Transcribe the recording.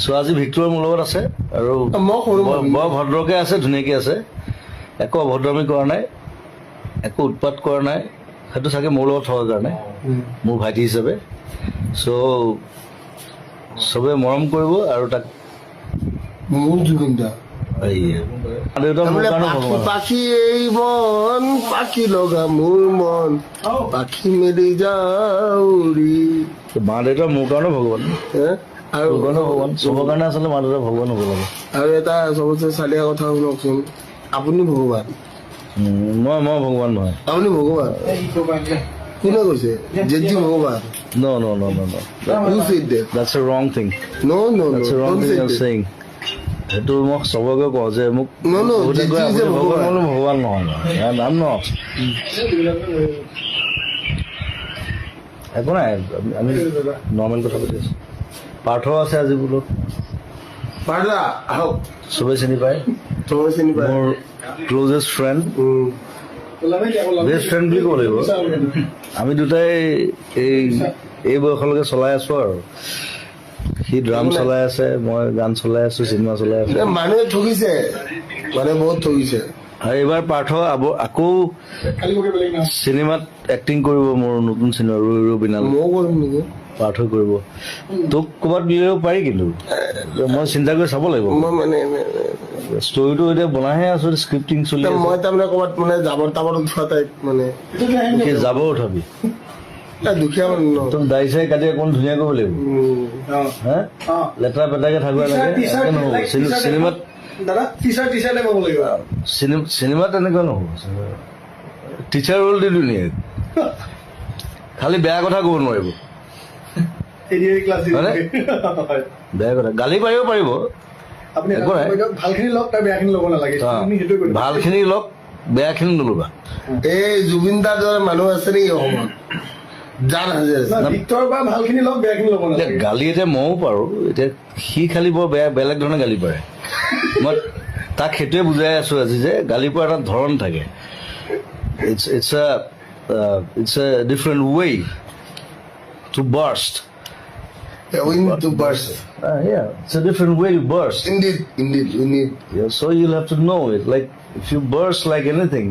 চ' আজি ভিক্টৰ মোৰ লগত আছে আৰু মই সৰু মানুহ। বৰ ভদ্ৰকে আছে, ধুনীয়াকে আছে, একো অভদ্ৰামি কৰা নাই, একো উৎপাত কৰা নাই। সেইটো চাগে মোৰ লগত থকাৰ কাৰণে, মোৰ ভাইটি হিচাপে। চ' চবে মৰম কৰিব আৰু তাক মোৰ জুবিন দা। এই মা দেউতা মোৰ তাৰমানে কাৰণে পাখি ভগৱান। পাখি এই বন, পাখি লগা মোৰ মন, পাখি মেলি যাউৰি। মা দেউতা মোৰ কাৰণেও ভগৱান। হে? আৰু তোৰ কাৰণেও ভগৱান, চবৰ কাৰণে আচলতে মা দেউতা ভগৱান হ'ব লাগে। আৰু এটা চবতছে চালিয়া কথা শুনকচোন, আপুনি ভগৱান। মই ভগৱান নহয়। আপুনি ভগৱান। কোনে কৈছে জেজি ভগৱান? No. Who said that? That's a wrong thing. No. That's a wrong Don't thing say you're that. saying. সেইটো মই চবকে কওঁ যে মোক No, বহুতে কয়, জেজি is a আপুনি ভগৱান। ভগৱান। মই ভগৱান নহয় নহয়, I'm not. একো নাই, আমি নৰ্মেল কথা পাতি আছো। পাৰ্থ আছে আজি বোলো। পাৰ্থদা, আহক। চবেই চিনি পায়। চবে চিনি পায়। মোৰ ক্ল'জেষ্ট ফ্ৰেণ্ড, বেষ্ট ফ্ৰেণ্ড বুলি ক'ব লাগিব। আমি দুটাই এই বয়সলৈকে চলাই আছো আৰু সি ড্ৰাম চলাই আছে, মই গান চলাই আছো, চিনেমা চলাই আছো। এ, মানুহে ঠগিছে, মানুহে বহুত ঠগিছে। আৰু এইবাৰ পাৰ্থ আকৌ চিনেমাত এক্টিং কৰিব, মোৰ নতুন চিনেমা ৰৈ ৰৈ বিনালে। ময়ো কৰিম নেকি? পাৰ্থ কৰিব। তোক ক'ৰবাত মিলিব পাৰি, কিন্তু মই চিন্তা কৰি চাব লাগিব। মই মানে ষ্টৰিটো এতিয়া বনাইহে আছো, স্ক্ৰিপ্টিং চলি আছে। মই তাৰমানে ক'ৰবাত মানে জাবৰ তাবৰ উঠোৱা টাইপ মানে। কি জাবৰ উঠাবি? এ, দুখীয়া মানুহ ন। তোক দাড়ি চাড়ি কাটি অকণ ধুনীয়া কৰিব লাগিব। হা, লেতেৰা পেতেৰাকে থাকিব লাগে, এনেকে নহ'ব। চিনেমাত দাদা, টিচাৰ টিচাৰ পাব লাগিব। চিনেমাত তেনেকুৱা নহ'ব। টিচাৰ ৰোল দি ধুনীয়া, খালি বেয়া কথা ক'ব নোৱাৰিব। ADR class. হয়নে? বেয়া কথা গালি পাৰিব পাৰিব। আপুনি একো নাই। ভালখিনি লওক, তাৰ বেয়াখিনি ল'ব নালাগে। আপুনি সেইটোৱে কৰিব। ভালখিনি লওক, বেয়াখিনি নল'বা। এই জুবিন দাৰ দৰে মানুহ আছে নেকি অসমত, জান হাজিৰ আছে? ভিক্টৰ বা ভালখিনি লওক, বেয়াখিনি ল'ব এতিয়া নালাগে। গালি এতিয়া ময়ো পাৰোঁ। এতিয়া সি খালি বৰ বেয়া, বেলেগ ধৰণে গালি পাৰে। মই তাক সেইটোৱে বুজাই আছোঁ আজি যে গালি পৰা এটা ধৰণ থাকে। It's a different way to burst. Win to burst. Yeah, it's a different way to burst. Indeed, indeed, we need. Yeah, so you'll have to know it. Like if you burst like anything,